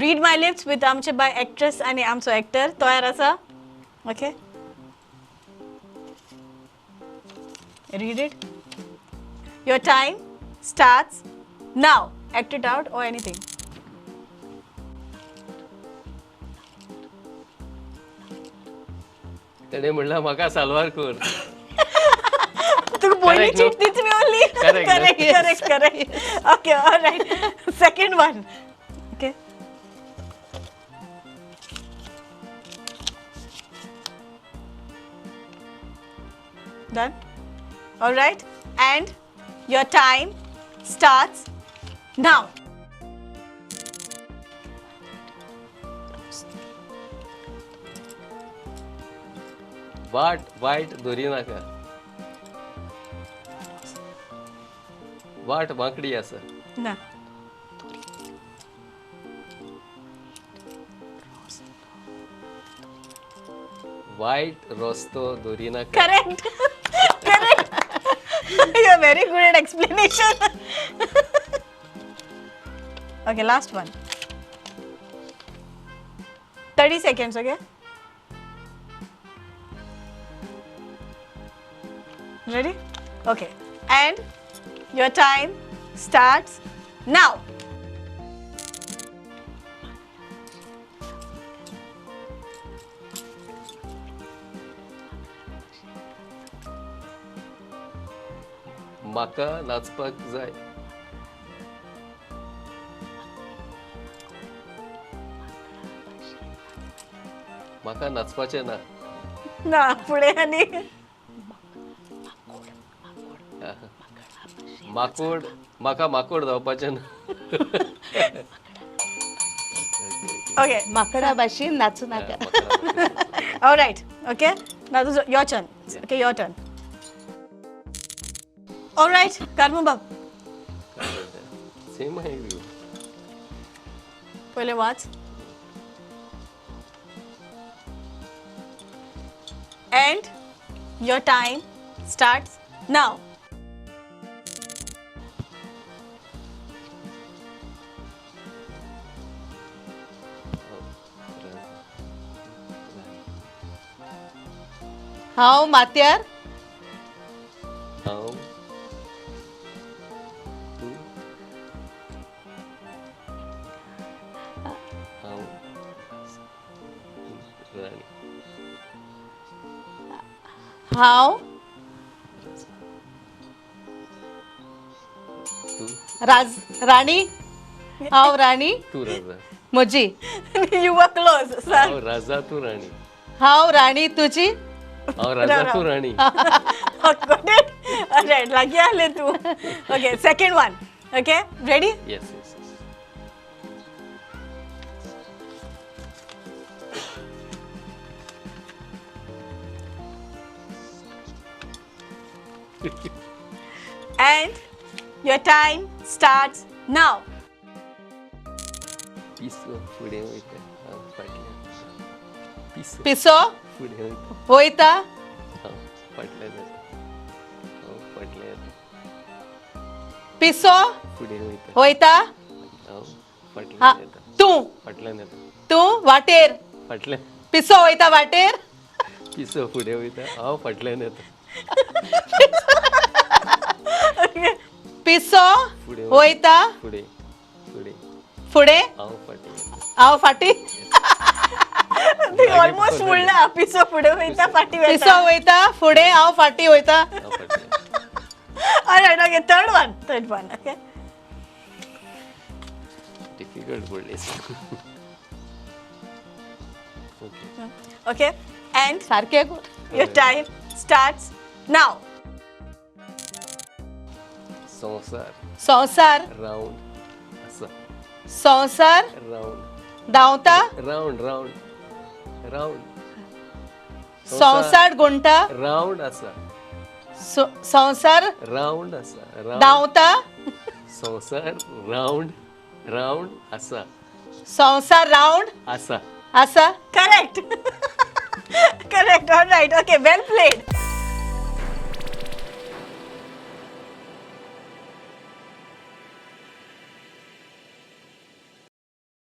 Read my lips with आमचे बाय actress आनी आमचो एक्टर तयार आसा. Okay, read it. Your time starts now. Act it out or anything. तेणें म्हणलां म्हाका सालवार कर. तुका पयली Correct, no? चीट तीच मेवली. Correct, no? Correct, correct, correct. Okay, alright. Second one. Okay. Done. Alright, and your time starts now. वाट वायट धरी नाका. वाट वांकडी आसा. ना. वायट रस्तो धरी नाका. Correct. Correct. You are very good at explanation. Okay, last one. 30 seconds, okay? Ready? Okay. And your time starts now. म्हाका नाचपाक जाय. म्हाका नाचपाचें ना. ना, फुडें आनी माकोड, म्हाका माकोड जावपाचें ना. ओके. माकडा भाशेन नाचू नाका. All right. Okay. Now this is your turn. Okay, your turn. All right, Karmu Bab. Same आहे. पहिले वाच. And your time starts now. हांव माथ्यार. हांव तूं हांव राणी. हांव तूं राज राणी. हांव राणी. तूं राजा. म्हजी. You were close, sir. हांव राजा तूं राणी. हांव राणी तुजी. हांव राजा तूं राणी. Got it? All right, लागीं आले तूं. Okay, second one. Okay, ready? Yes, yes, yes. And your time starts now. पिसो फुडें वयता हांव फाटल्यान. पिसो पिसो फुडें वयता वयता. हांव फाटल्यान येता. हांव फाटल्यान येता. पिसो फुडें वयता वयता. हांव हा फाटल्यान येता. तूं फाटल्यान येता. तूं वाटेर. फाटल्यान. पिसो वयता वाटेर. पिसो फुडें वयता हांव फाटल्यान येता. पिसो फुडें वयता. फुडें फुडें फुडें. हांव फाटीं येता. हांव फाटी. ती ऑलमोस्ट म्हणला पिसो फुडें वयता फाटीं वयता. पिसो वयता फुडें हांव फाटीं वयता. हांव फाटल्यान येता. All right, okay, third one. Third one, okay. Difficult पडली. Okay. Okay, and सारकें. Your time starts now. संवसार संवसार रावंड आसा. संवसार रावंड धांवता. Round round round. संवसार गुंटा. रावंड आसा. संवसार रावंड आसा. रावंड धांवता. संवसार रावंड रावंड आसा. संवसार रावंड आसा. आसा. Correct. Correct. All right. Okay. Well played.